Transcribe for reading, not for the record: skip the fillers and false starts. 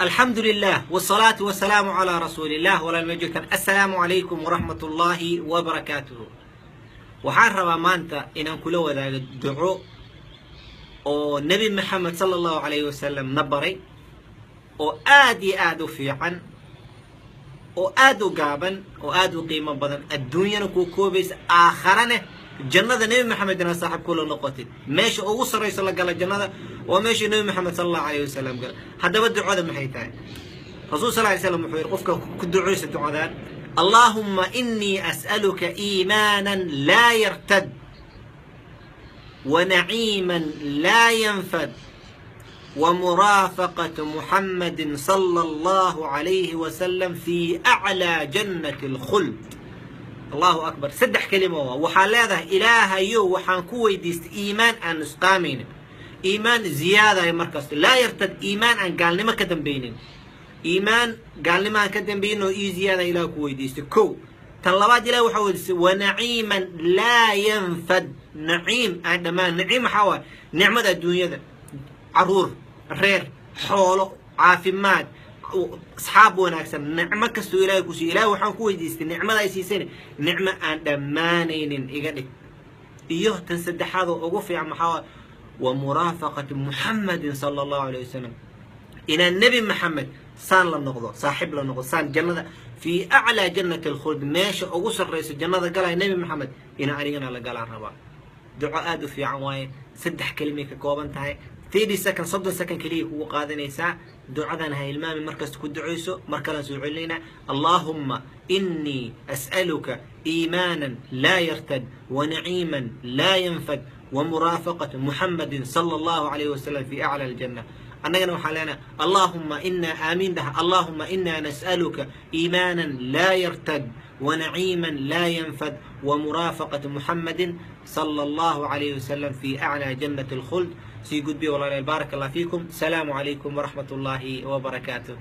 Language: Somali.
الحمد لله والصلاة والسلام على رسول الله ولا المجوكتان. السلام عليكم ورحمة الله وبركاته. Waxaan rabaa maanta inaan kula wadaago duco oo Nebi Maxamed sala Allahu calayhi wasalam na baray, oo aad iyo aad u fiican, oo aad u gaaban, oo aad u qiimo badan, adduunyana kuu koobaysa, aakharane jannada Nebi Maxamed inaad saaxib kula noqotid. Meesha ugu sarrayso la gala jannada waa meesha Nebi Maxamed sala Allahu calayhi wasalam gala. Haddaba ducada maxay tahay? Rasuul sal ly slam wuxuu yidhi qofka ku ducaysa ducadan: اللهم إني أسألك إيمانا لا يرتد، ونعيما لا ينفد، ومرافقة محمد صلى الله عليه وسلم في أعلى جنة الخلد. الله أكبر. Saddex kelimo waa. Waxaa leedahay: Ilaahayow, waxaan ku weydiistay iimaan aan nusqaamaynin, iimaan ziyaadayo markasta, laa yartad, iimaan aan gaalnimo ka dambaynin, iimaan gaalnimo aan ka dambaynin oo ii ziyaada Ilaah ku weydiistay, kow. Tan labaad, Ilah waxaa weydiistay wanaciiman laa yanfad, naciim aan dhammaan. Naciim maxaa waay? Nicmada adduunyada: caruur, reer, xoolo, caafimaad, asxaab wanaagsan, nicmo kastoo Ilahay ku siiyo. Ilaah waxaan ku weydiistay nicmada ay siisayna nicmo aan dhammaanaynin iga dhig. Iyo tan saddexaad oo ugu fiican maxaa waay? Wa muraafaqati Muxamadin sala Allahu alayh wasalam, inaan Nebi Maxamed saan la noqdo, saaxiib la noqdo, saan jannada fii aclaa jannati alkhuld, meesha ugu sarrayso jannada galaya Nebi Maxamed inaan anigana la galaan rabaa. Duco aada u fiican waaye. Saddex kelimay ka kooban tahay. 30 second, 30 second keliya kugu qaadanaysaa. Ducadan ha ilmaami, markasta ku ducayso. Mar kalaan soo celinaynaa: اللهم إني أسألك إيمانا لا يرتد، ونعيما لا ينفد، ومرافقة محمد صلى الله عليه وسلم في أعلى الجنة. Annagana waxaa leenahay: اللهم إنا, aamiin dhaha, اللهم إنا نسألك إيمانا لا يرتد، ونعيما لا ينفد، ومرافقة محمد صلى الله عليه وسلم في أعلى جنة الخلد. Sii gudbiya, walaalayaal. بارك الله فيكم. السلام عليكم ورحمة الله وبركاته.